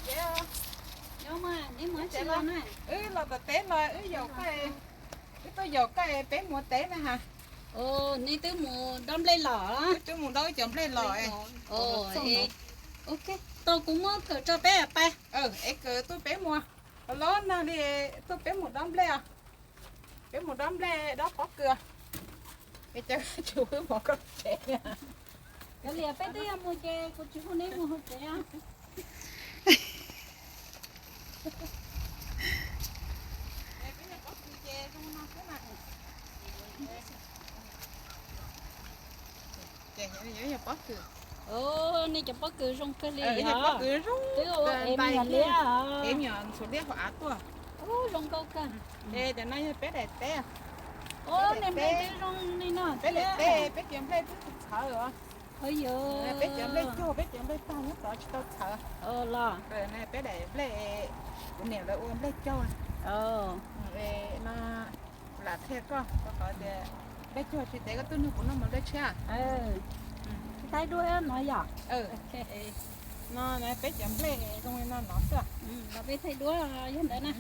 Ces, nyob mas neb mus tsis los na? Wb los tom teb los wb yaum koj, wb tuaj yaum koj peb mus teb na ha. Nej twb mus dob nplej los? Wb twb mus dob cov nplej los. Tau kuv muab kawm rau peb pais. Es kawm tuaj peb mus, los nag li, tuaj peb mus dob nplej os. Peb mus dob nplej dob pob kws. Es cov tsis hu mov koj tsev. Kav liam, peb twb yog mus ces kuv tsis hu neb mus hauv tsev. Peb yog pob kws ces zoo no xwb na. Ces yog pob kws. Nej cov pob kws zoo kawg li, pob kws zoo, twb ua ev me nyuam liab, ev me nyuam ntxhuav liab hauv av tuaj. Ub, zoo nkauj kawg. Es cov no yog peb daim teb. Ub, nej nplej twb zoo li no thiab. Peb daim teb, peb cov nplej twb tsis txhawv os. Peb cov nplej cuag, peb cov nplej tag nyob tod tsis tau txhawv. Los, peb daim nplej, kuv niam lawv ua nplej cuag. No, lam qhia koj rau qhov tias nplej cuag tsis ntev koj tuaj nrog kuv noj mov nplej tshiab. Thaij duab no yom. No peb cov nplej zoo li no no xwb. Los peb thaij duab yog ntawd na.